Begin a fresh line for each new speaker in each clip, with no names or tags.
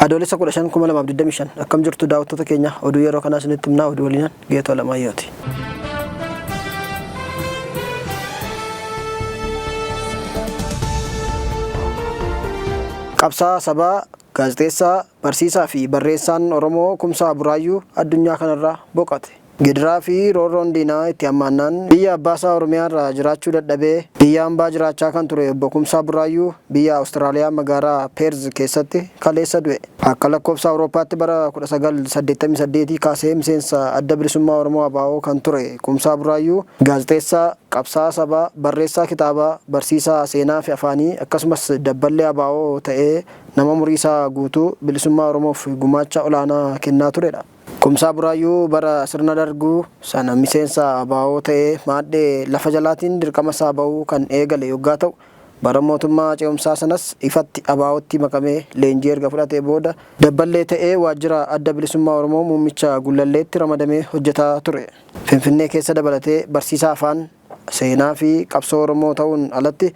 Adoolessa 15 2025 akkam jirtu daawwattoota keenya oduu yeroo kanaa isinitti himnaa oduu waliinan Geetoo Alamaayyooti. Qabsaa'aa sabaa, gaazexeessaa, barsiisaa fi barreessaan Oromoo Kumsaa Buraayyuu addunyaa kanarraa boqate. Gidiraa fi roorroon diinaa itti hammaannaan biyya abbaasaa Oromiyaarraa jiraachuu dadhabee biyya ambaa jiraachaa kan ture Obbo Kumsaa Buraayyuu biyya Awustiraaliyaa magaalaa Peerz keessatti kaleessa du'e. Akka lakkoofsa Awurooppaatti bara 1988 kaasee miseensa Adda Bilisummaa Oromoo ABO kan ture Kumsaa Buraayyuu gaazexeessaa, qabsaa'aa sabaa, barreessaa kitaabaa, barsiisaa seenaa fi afaanii akkasumas dabballee ABO ta'ee nama umuriisaa guutuu bilisummaa Oromoof gumaacha olaanaa kennaa turedha. Kumsaa Buraayyuu bara sirna Darguu sana miseensa ABO ta'ee maadhee lafa jalaatiin dirqamasaa ba'uu kan eegale yoggaa ta'u, bara mootummaa ce'umsaa sanas ifatti ABOtti makamee leenjii erga fudhatee booda dabballee ta'ee waajjira Adda Bilisummaa Oromoo muummicha Gullalleetti ramadamee hojjetaa ture. Finfinnee keessa dabalatee barsiisaa afaan, seenaa fi qabsoo Oromoo ta'uun alatti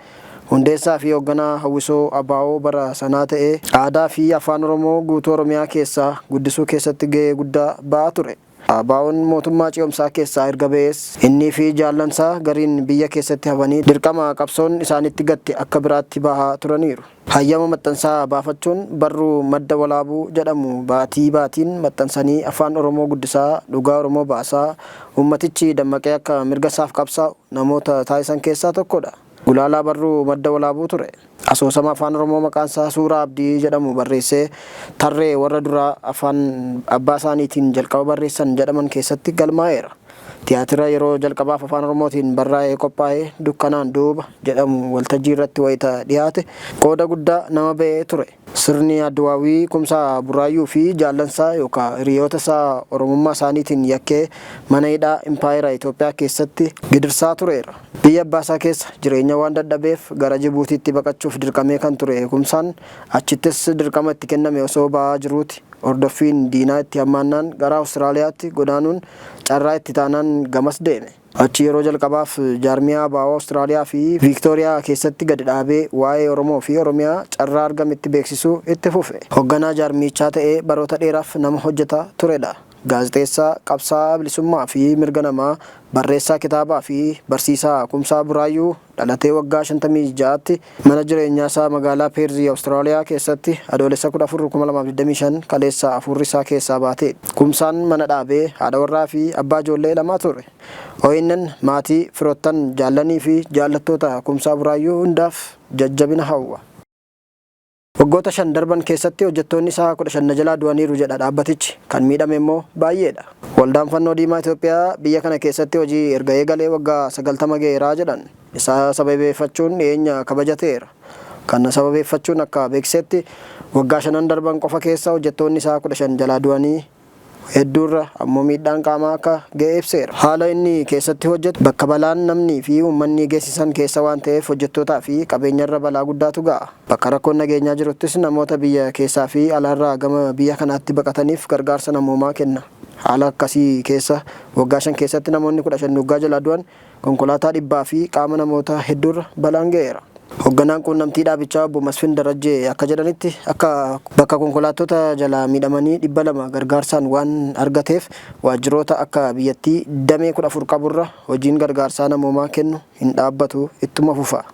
hundeessaa fi hoogganaa hawwisoo ABO bara sanaa ta'ee aadaa fi afaan Oromoo guutuu Oromiyaa keessaa guddisuu keessatti gahee guddaa ba'aa ture. ABOn mootummaa ce'umsaa keessaa erga ba'ees innii fi jaallansaa gariin biyya keessatti hafanii dirqama qabsoon isaanitti gatte akka biraatti bahaa turaniiru. Hayyama maxxansaa baafachuun barruu Madda Walaabuu jedhamu baatii baatiin maxxansanii afaan Oromoo guddisaa, dhugaa Oromoo baasaa, uummatichi dammaqee akka mirga isaaf qabsaa'u namoota taasisan keessaa tokkodha. Gulaalaa barruu Madda Walaabuu ture. Asoosama afaan Oromoo maqaan isaa Suuraa Abdii jedhamu barreessee tarree warra duraa afaan abbaa isaaniitiin jalqaba barreessan jedhaman keessatti galmaa'eera. Tiyaatira yeroo jalqabaaf afaan Oromootiin barraa'ee qophaa'e Dukkanaan Duuba jedhamu waltajjii irratti wayita dhiyaate qooda guddaa nama ba'ee ture. Sirni Adwaawii Kumsaa Buraayyuu fi jaallansaa yookaa hiriyoota isaa Oromummaa isaaniitiin yakkee mana hidhaa Impaayera Itoophiyaa keessatti gidirsaa tureera. Biyya abbaasaa keessa jireenya waan dadhabeef gara Jibuutiitti baqachuuf dirqamee kan ture Kumsaan achittis dirqama itti kenname osoo ba'aa jiruuti hordoffiin diinaa itti hammaannaan gara Awustiraaliyaatti godaanuun carraa itti taanaan gamas deeme. Achi yeroo jalqabaaf jaarmiyaa ABO Awustiraaliyaa fi Viiktooriyaa keessatti gadi dhaabee waa'ee Oromoo fi Oromiyaa carraa argametti beeksisuu itti fufe. Hogganaa jaarmiyichaa ta'ee baroota dheeraaf nama hojjetaa turedha. Gaazexeessaa, qabsaa'aa bilisummaa fi mirga namaa, barreessaa kitaabaa fi barsiisaa Kumsaa Buraayyuu dhalatee waggaa 56tti mana jireenyaasaa magaalaa Peerzii Awustiraaliyaa keessatti Adoolessa 14, 2025 kaleessa afuurri isaa keessaa baate. Kumsaan mana dhaabee haadha warraa fi abbaa ijoollee lamaa ture. ONN maatii, firoottan, jaallanii fi jaallattoota Kumsaa Buraayyuu hundaaf jajjabina hawwa. Waggoota shan darban keessatti hojjettoonni isaa 15 na jalaa du'aniiru jedha dhaabbatichi. Kan miidhame immoo baay'eedha. Waldaan Fannoo Diimaa Itoophiyaa biyya kana keessatti hojii erga eegalee waggaa 90 ga'eera jedhan. Isa sababeeffachuun dhiyeenya kabajateera. Kana sababeeffachuun akka beeksisetti waggaa shanan darban qofa keessa hojjettoonni isaa 15 jalaa du'anii hedduurra ammoo miidhaan qaamaa akka ga'e ibseera. Haala inni keessatti hojjetu bakka balaan namni fi uummanni geessisan keessa waan ta'eef hojjettootaa fi qabeenyarra balaa guddaatu ga'a. Bakka rakkoon nageenyaa jiruttis namoota biyya keessaa fi alaarraa gama biyya kanaatti baqataniif gargaarsa namoomaa kenna. Haala akkasii keessa waggaa 5 keessatti namoonni 15 waggaa jalaa du'an konkolaataa dhibbaa fi qaama namoota hedduurra balaan ga'eera. Hogganaan quunnamtii dhaabichaa obbo Masfin Darajjee akka jedhanitti akka bakka konkolaattota jalaa miidhamanii 200 gargaarsaan waan argateef waajjiroota akka biyyattii damee 14 qaburra hojiin gargaarsaa namoomaa kennu hin dhaabbatu ittuma fufa.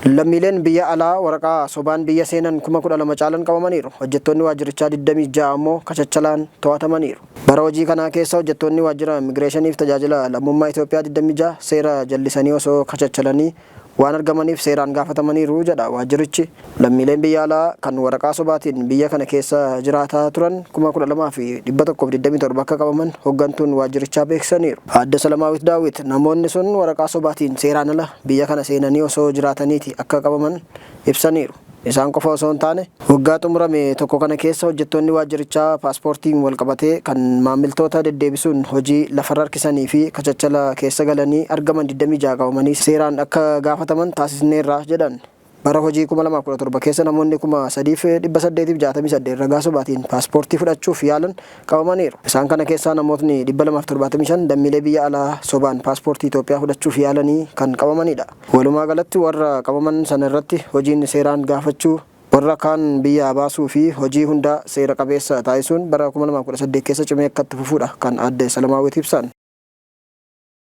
Lammiileen biyya alaa waraqaa sobaan biyya seenan 12,000 caalan qabamaniiru. Hojjettoonni waajjirichaa 26 ammoo kachachalaan to'atamaniiru. Bara hojii kanaa keessa hojjettoonni waajjira Immigireeshiniif tajaajila lammummaa Itoophiyaa 26 seera jallisanii osoo kachachalanii waan argamaniif seeraan gaafatamaniiru jedha waajjirichi. Lammiileen biyya alaa kan waraqaa sobaatiin biyya kana keessa jiraataa turan 12,127 akka qabaman hoggantuun waajjirichaa beeksisaniiru. Aadde Salamaawit Daawit namoonni sun waraqaa sobaatiin seeraan ala biyya kana seenanii osoo jiraataniiti akka qabaman ibsaniiru. Isaan qofa osoo hin taane waggaa xumurame tokko kana keessa hojjettoonni waajjirichaa paaspoortiin walqabatee kan maammiltoota deddeebisuun hojii lafarra harkisanii fi kachachala keessa galanii argaman 26 qabamanii seeraan akka gaafataman taasisneerra jedhan. Bara hojii 2017 keessa namoonni 3,868 ragaa sobaatiin paaspoortii fudhachuuf yaalan qabamaniiru. Isaan kana keessaa namootni 275 lammiilee biyya alaa sobaan paaspoortii Itoophiyaa fudhachuuf yaalanii kan qabamanidha. Walumaa galatti warra qabaman sana irratti hojiin seeraan gaafachuu Warra kaan biyyaa baasuu fi hojii hunda seera qabeessa taasisuun bara 2018 keessa cimee akka itti fufuudha kan aadde Salamaawwit ibsan.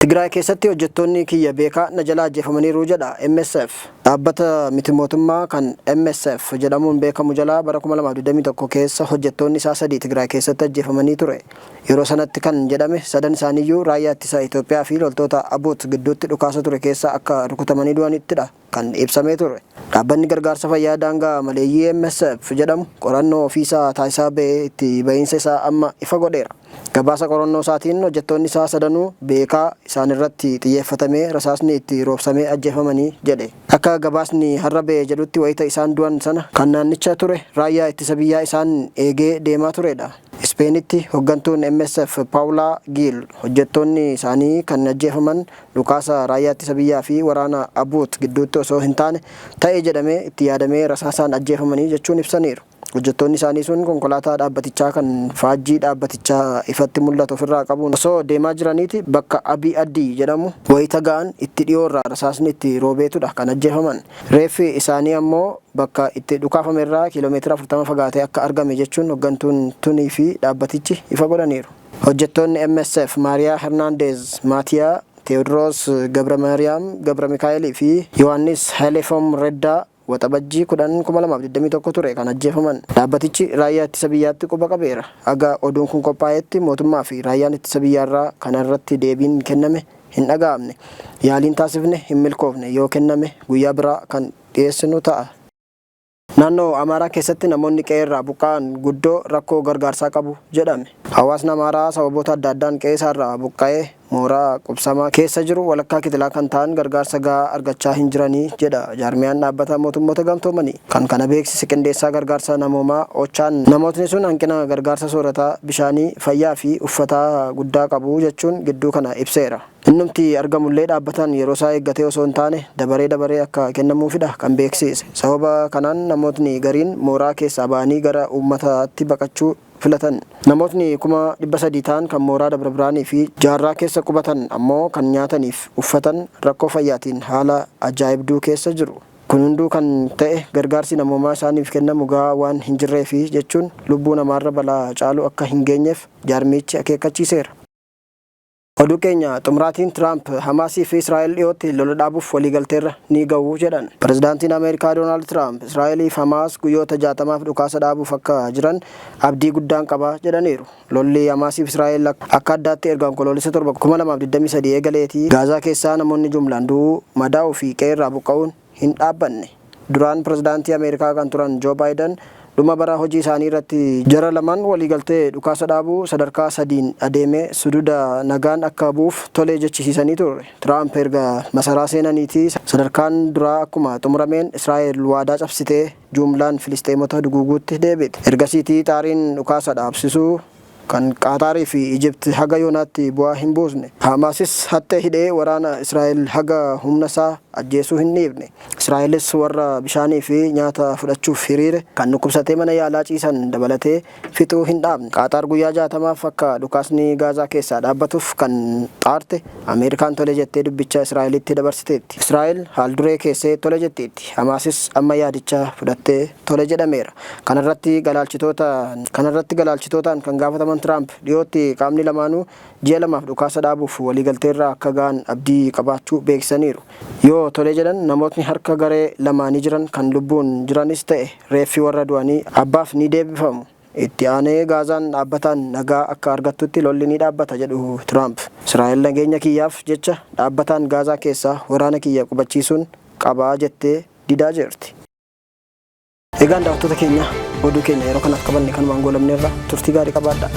Tigraay keessatti hojjettoonni kiyya beekaa na jalaa ajjeefamaniiru jedha MSF. Dhaabbata miti mootummaa kan MSF jedhamuun beekamu jalaa bara 2021 keessa hojjettoonni isaa sadii Tigraay keessatti ajjeefamanii ture. Yeroo sanatti kan jedhame sadan isaaniiyyuu raayyaa ittisa Itoophiyaa fi loltoota ABUT gidduutti dhukaasa ture keessa akka rukutamanii du'anittidha kan ibsamee ture. Dhaabbanni gargaarsa fayyaa daangaa maleeyyii MSF jedhamu qorannoo ofiisaa taasisaa ba'ee itti bahiinsa isaa amma ifa godheera. Gabaasa qorannoo isaatiin hojjettoonni isaa sadanuu beekaa isaan irratti xiyyeeffatamee rasaasni itti roobsamee ajjeefamanii jedhe. Akka gabaasni har'a ba'e jedhutti wayita isaan du'an sana kan naannicha ture raayyaa ittisa biyyaa isaan eegee deemaa turedha. Ispeenitti hoggantuun MSF Paawulaa Giil hojjettoonni isaanii kan ajjeefaman dhukaasa raayyaa ittisa biyyaa fi waraana ABUT gidduutti osoo hin taane ta'e jedhamee itti yaadamee rasaasaan ajjeefamanii jechuun ibsaniiru. Hojjettoonni isaanii sun konkolaataa dhaabbatichaa kan faajjii dhaabbatichaa ifatti mul'atu ofirraa qabuun osoo deemaa jiraniiti bakka Abii Addii jedhamu wayita ga'an itti dhiyoorraa rasaasni itti roobeetudha kan ajjeefaman. Reeffi isaanii ammoo bakka itti dhukaafame irraa kiiloomeetira 40 fagaatee akka argame jechuun hoggantuun tunii fi dhaabbatichi ifa godhaniiru. Hojjettoonni MSF Maariyaa Hernaandeez Maatiyaa, Teewodiroos Gabra Maariyaam Gabra Mikaa'elii fi Yohaannis Hayilefoom Reddaa Waxabajjii 10, 2021 ture kan ajjeefaman. Dhaabbatichi raayyaa ittisa biyyaatti quba qabeera. Haga oduun kun qophaa'etti mootummaa fi raayyaan ittisa biyyaarraa kana irratti deebiin kenname hin dhaga'amne. Yaaliin taasifne hin milkoofne. Yoo kenname guyyaa biraa kan dhiyeessinu ta'a. Naannoo Amaaraa keessatti namoonni qe'eerraa buqqa'an guddoo rakkoo gargaarsaa qabu jedhame. Hawaasni Amaaraa sababoota adda addaan qe'eesaarraa buqqa'ee mooraa qubsamaa keessa jiru walakkaa kitilaa kan ta'an gargaarsa gahaa argachaa hin jiranii jedha jaarmiyaan dhaabbata mootummoota gamtoomanii. Kan kana beeksise qindeessaa gargaarsa namoomaa OCHAn namootni sun hanqina gargaarsa soorataa, bishaanii, fayyaa fi uffataa guddaa qabu jechuun gidduu kana ibseera. Innumti argamullee dhaabbataan yeroosaa eeggatee osoo hin taane dabaree dabaree akka kennamuufidha kan beeksiise. Sababa kanaan namootni gariin mooraa keessaa ba'anii gara uummataatti baqachuu filatan. Namootni 300,000 ta'an kan mooraa Dabra Birhaanii fi Jaarraa keessa qubatan ammoo kan nyaataniif uffatan rakkoo fayyaatiin haala ajaa'ibduu keessa jiru. Kun hunduu kan ta'e gargaarsi namoomaa isaaniif kennamu gahaa waan hin jirreefi jechuun lubbuu namaarra balaa caalu akka hin geenyeef jaarmiyichi akeekkachiiseera. Oduu keenya xumuraatiin Tiraamp Hamaasii fi Israa'el dhiyootti lola dhaabuuf waliigalteerra ni ga'u jedhan. Pirezidaantiin Ameerikaa Doonaald Tiraamp Israa'elii fi Hamaas guyyoota 60f dhukaasa dhaabuuf akka jiran abdii guddaan qaba jedhaniiru. Lolli Hamaasii fi Israa'el akka addaatti erga Onkoloolessa 7, 2023 eegaleetii Gaazaa keessaa namoonni jumlaan du'uu, madaa'uu fi qe'eerraa buqqa'uun hin dhaabbanne. Duraan pirezidaantii Ameerikaa kan turan Joo Baayidan dhuma bara hojii isaanii irratti jara lamaan waliigaltee dhukaasa dhaabuu sadarkaa sadiin adeemee sududa nagaan akka bu'uuf tole jechisiisanii ture. Tiraamp erga masaraa seenaniitii sadarkaan duraa akkuma xumurameen Israa'el waadaa cabsitee jumlaan Filisxeemota duguuguutti deebite. Ergasiitii xaariin dhukaasa dhaabsisuu kan Qaataarii fi Ijipt haga yoonaatti bu'aa hin buusne. Haamaasis haxxee hidhee waraana Israa'el haga humna isaa ajjeesuu hin dhiifne. Israa'elis warra bishaanii fi nyaata fudhachuuf hiriire, kan dhukkubsatee mana yaalaa ciisan dabalatee fixuu hin dhaabne. Qaataar guyyaa 60f akka dhukaasni Gaazaa keessaa dhaabbatuuf kan xaarte Ameerikaan tole jettee dubbicha Israa'elitti dabarsiteetti. Israa'el haal-duree keessee tole jetteetti. Hamaasis amma yaadicha fudhattee tole jedhameera. Kanarratti galaalchitoota Kanarratti galaalchitootaan kan gaafataman Tiraamp dhiyootti qaamni lamaanuu ji'a lamaaf dhukaasa dhaabuuf waliigalteerra akka ga'an abdii qabaachuu beeksisaniiru. Yoo tole jedhan namootni harka garee lamaanii jiran kan lubbuun jiranis ta'e reeffi warra du'anii abbaaf ni deebifamu. Itti aanee Gaazaan dhaabbataan nagaa akka argattutti lolli ni dhaabbata jedhu Tiraamp. Israa'el nageenya kiyyaaf jecha dhaabbataan Gaazaa keessaa waraana kiyya qubachiisuun qaba jettee didaa jirti. Egaan daawwattoota keenya oduu keenya yeroo kanaaf qabanne kanumaan goolabneerra turtii gaarii qabaadhaa.